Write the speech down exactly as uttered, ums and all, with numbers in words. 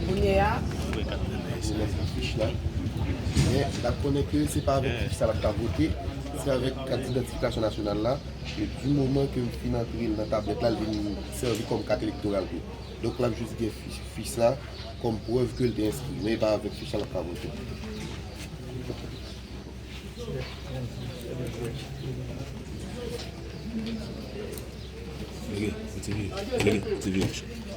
Kounye a, men n ap konnen ke se pa avèk fich sa l ap ka vote, se avèk kat idantifikasyon nasyonal la. E di moman ke m fin antre l nan tablèt la, l vin sèvi kòm kat elektoral tou. Donk, l ap jis gen fich, fich la kòm prèv ke l te enskri, men e pa avèk fich la l ap ka vote. Leve, leve, leve.